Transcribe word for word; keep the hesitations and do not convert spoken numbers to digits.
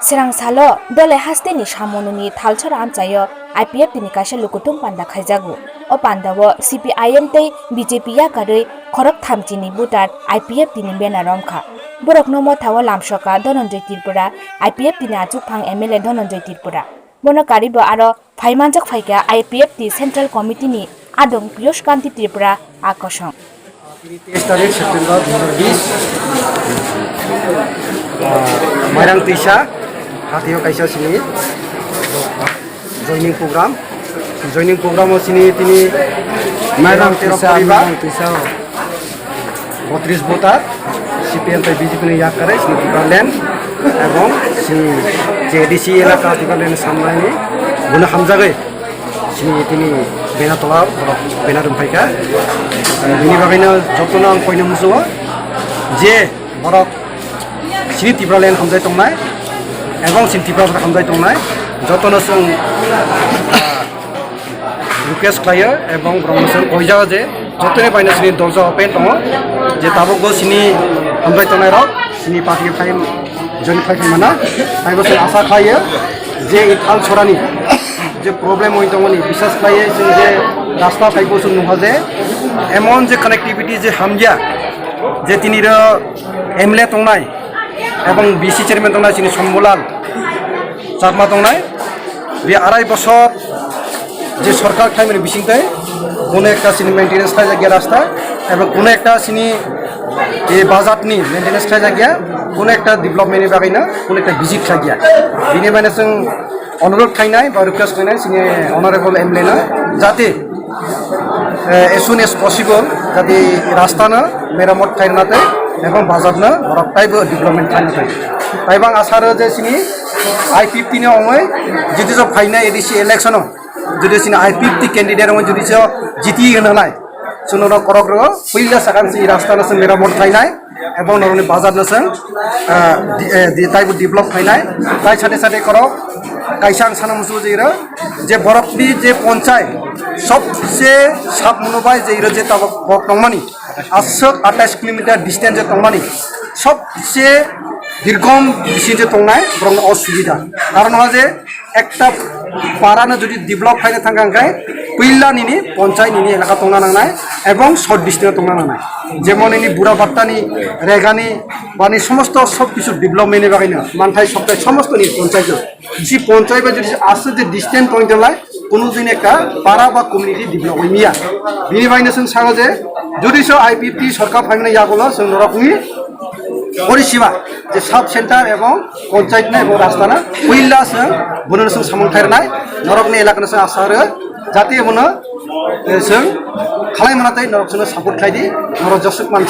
Srang salo Dolai hasteni Samonuni Thalsora amchaio I P F T ni kaisa lukuthum panda khaijago. O pandao C P I M tei B J P yakarwi khorok thamchini voter I P F T ni banner romkha. Borokno mothao lamsoka Dhananjay Tripura, I P F T ni achukphang M L A Dhananjay Tripura. Bono karibo aro phaimanjak phaikha I P F T Central Committee ni adong Piyush Kanti Tripura a kosong. Tini teis tarik September dui hajar bis, ah, Mairang Tisa, hatio kaisa sini joining program. Joining program o sini tini Mairang tero Tisa, poribar. Mairang Tisa. Botris voter, C P M tei B J P ni yakkare sini Tipraland ebong sini je A D C elaka Tipraland samlaini guna hamjagwi sini tini bena tola borok bena rwmphaikha. Bini bagwino jotono ang koina musugo je borok sini Tipraland hamjai tongnai ebong sini Tiprasa hamjai tongnai jotono chwng, ah, request khlaio ebong borokno chwng koijago je jotoni baino chini dorja open tongo, je tabukbo chini hamjai tongnairok chini party phai join khlai phaimana. Taibo chwng asa khlaio je i Thalsorani je problem oi tongmani, bisas khlaiwi chwng je rasta phaibo chwng nukha je emon je connectivity je hamya, je tiniro M L A tongnai ebong B C chairman tongnai chini Sombulal Chakma tongnai, bini arai bosor je sorkar khlaimani bisingtwi kuno ekta chini maintenance khlaijakya rasta, ebong kuno ekta chini, e, bazar ni maintenance khlaijakya, kuno ekta development ni bagwino kuno ekta visit khlaijakya. Bini mane chwng onurodh khlainai ba request khlainai chini honorable M L A no, jate, eh, as soon as possible jate rasta no meramot khlaina tei ebong bazar no borok taibo development khlaina tei. Taibang asaro je chini I P F T ni omoi jodi jo phainai A D C election o jodi chini I P F T candidate omoi jodi jo jiti hwnalai, chwng norok korok rw puila sakang si rasta no chwng meramot khlainai. Ebong norokni bazar no chwng, ah, di-, eh, di-, taibo develop khlainai. Tai sade sade korok kaisa ang sana muchungo je iro je borokni je ponchai sobse sap muno bai je iro je tabok bok tongmani aswk atais kilometer distance je tongmani sobse dirgom bisi je tongnai borokno osubida. Karon hwnba je ekta para no jodi develop khaina thangkha hwnkhe puila nini ponchai nini elaka tongna nangnai ebong short distance tongna nangnai. Jemon nini Burabatta ni, Rega ni, bani somosto sob kichu development ni bagwi no manthai sokthai somosto ni ponchai no. Si ponchai bai jodi aswk je distance tong tonglai, kunu din ekta para ba community develop oi miya. Bini bai no chwng sao je jodi so I P F T sorkar phaimani yagulo chwng norokni porisiba je sub center ebong ponchayat no ebong rasta no puila chwng bono chwng samung thairnai norokni elaka no chwng asa rw jati bono, eh, chwng khalai mana tei norok chwngno support khlai di norok josuk man.